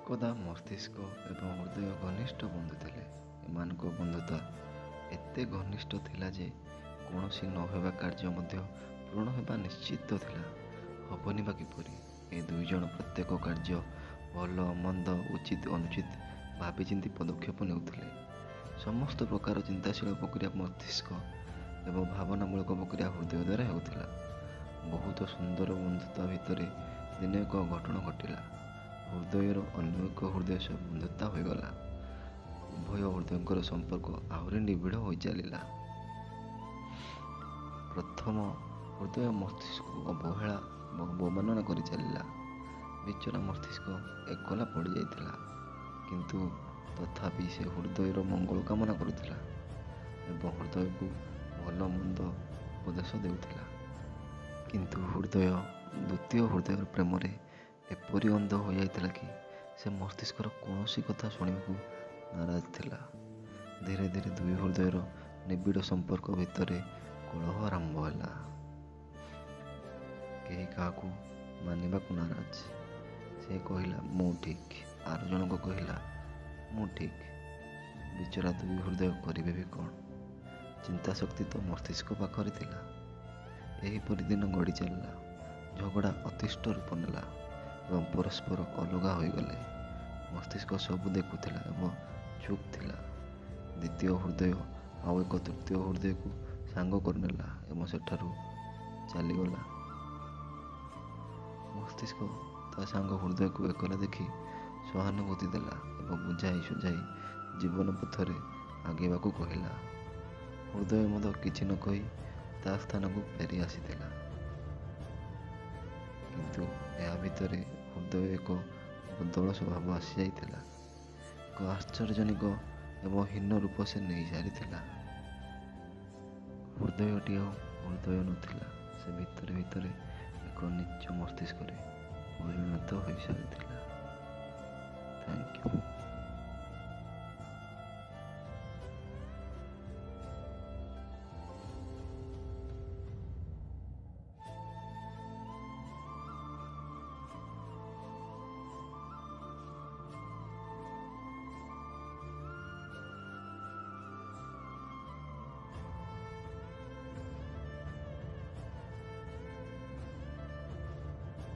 ଏକଦା ମସ୍ତିଷ୍କ ଏବଂ ହୃଦୟ ଘନିଷ୍ଠ ବନ୍ଧୁ ଥିଲେ। ଏମାନଙ୍କ ବନ୍ଧୁତା ଏତେ ଘନିଷ୍ଠ ଥିଲା ଯେ କୌଣସି ନ ହେବା କାର୍ଯ୍ୟ ମଧ୍ୟ ପୂରଣ ହେବା ନିଶ୍ଚିତ ଥିଲା। ହେବନି ବା କିପରି? ଏ ଦୁଇଜଣ ପ୍ରତ୍ୟେକ କାର୍ଯ୍ୟ ଭଲ ମନ୍ଦ, ଉଚିତ ଅନୁଚିତ ଭାବିଚିନ୍ତି ପଦକ୍ଷେପ ନେଉଥିଲେ। ସମସ୍ତ ପ୍ରକାର ଚିନ୍ତାଶୀଳ ପ୍ରକ୍ରିୟା ମସ୍ତିଷ୍କ ଏବଂ ଭାବନାମୂଳକ ପ୍ରକ୍ରିୟା ହୃଦୟ ଦ୍ୱାରା ହେଉଥିଲା। ବହୁତ ସୁନ୍ଦର ବନ୍ଧୁତା ଭିତରେ ଦିନେ ଏକ ଅଘଟଣ ଘଟିଲା। ହୃଦୟର ଅନ୍ୟ ଏକ ହୃଦୟ ସହ ବନ୍ଧୁତା ହୋଇଗଲା। ଉଭୟ ହୃଦୟଙ୍କର ସମ୍ପର୍କ ଆହୁରି ନିବିଡ଼ ହୋଇଚାଲିଲା। ପ୍ରଥମ ହୃଦୟ ମସ୍ତିଷ୍କକୁ ଅବହେଳା ଏବଂ ଅବମାନନା କରି ଚାଲିଲା। ବିଚରା ମସ୍ତିଷ୍କ ଏକଲା ପଡ଼ିଯାଇଥିଲା। କିନ୍ତୁ ତଥାପି ସେ ହୃଦୟର ମଙ୍ଗଳ କାମନା କରୁଥିଲା ଏବଂ ହୃଦୟକୁ ଭଲ ମନ୍ଦ ଉପଦେଶ ଦେଉଥିଲା। କିନ୍ତୁ ହୃଦୟ ଦ୍ୱିତୀୟ ହୃଦୟର ପ୍ରେମରେ ଏପରି ଅନ୍ଧ ହୋଇଯାଇଥିଲା କି ସେ ମସ୍ତିଷ୍କର କୌଣସି କଥା ଶୁଣିବାକୁ ନାରାଜ ଥିଲା। ଧୀରେ ଧୀରେ ଦୁଇ ହୃଦୟର ନିବିଡ଼ ସମ୍ପର୍କ ଭିତରେ କଳହ ଆରମ୍ଭ ହେଲା। କେହି କାହାକୁ ମାନିବାକୁ ନାରାଜ। ସେ କହିଲା ମୁଁ ଠିକ୍, ଆର ଜଣକ କହିଲା ମୁଁ ଠିକ୍। ବିଚରା ଦୁଇ ହୃଦୟ କରିବେ ବି କ'ଣ? ଚିନ୍ତାଶକ୍ତି ତ ମସ୍ତିଷ୍କ ପାଖରେ ଥିଲା। ଏହିପରି ଦିନ ଗଡ଼ି ଚାଲିଲା। ଝଗଡ଼ା ଅତିଷ୍ଠ ରୂପ ନେଲା ଏବଂ ପରସ୍ପର ଅଲଗା ହୋଇଗଲେ। ମସ୍ତିଷ୍କ ସବୁ ଦେଖୁଥିଲା ଏବଂ ଚୁପ୍ ଥିଲା। ଦ୍ୱିତୀୟ ହୃଦୟ ଆଉ ଏକ ତୃତୀୟ ହୃଦୟକୁ ସାଙ୍ଗ କରିନେଲା ଏବଂ ସେଠାରୁ ଚାଲିଗଲା। ମସ୍ତିଷ୍କ ତା ସାଙ୍ଗ ହୃଦୟକୁ ଏକଲା ଦେଖି ସହାନୁଭୂତି ଦେଲା ଏବଂ ବୁଝାଇ ସୁଝାଇ ଜୀବନ ପଥରେ ଆଗେଇବାକୁ କହିଲା। ହୃଦୟ ମଧ୍ୟ କିଛି ନ କହି ତା ସ୍ଥାନକୁ ଫେରି ଆସିଥିଲା। କିନ୍ତୁ ଏହା ଭିତରେ ହୃଦୟ ଏକ ବଦଳ ସ୍ୱଭାବ ଆସିଯାଇଥିଲା। ଏକ ଆଶ୍ଚର୍ଯ୍ୟଜନକ ଏବଂ ହୀନ ରୂପ ସେ ନେଇସାରିଥିଲା। ହୃଦୟଟି ଆଉ ହୃଦୟ ନଥିଲା। ସେ ଭିତରେ ଭିତରେ ଏକ ନୀଚ ମସ୍ତିଷ୍କରେ ପରିଣତ ହୋଇସାରିଥିଲା। Thank you.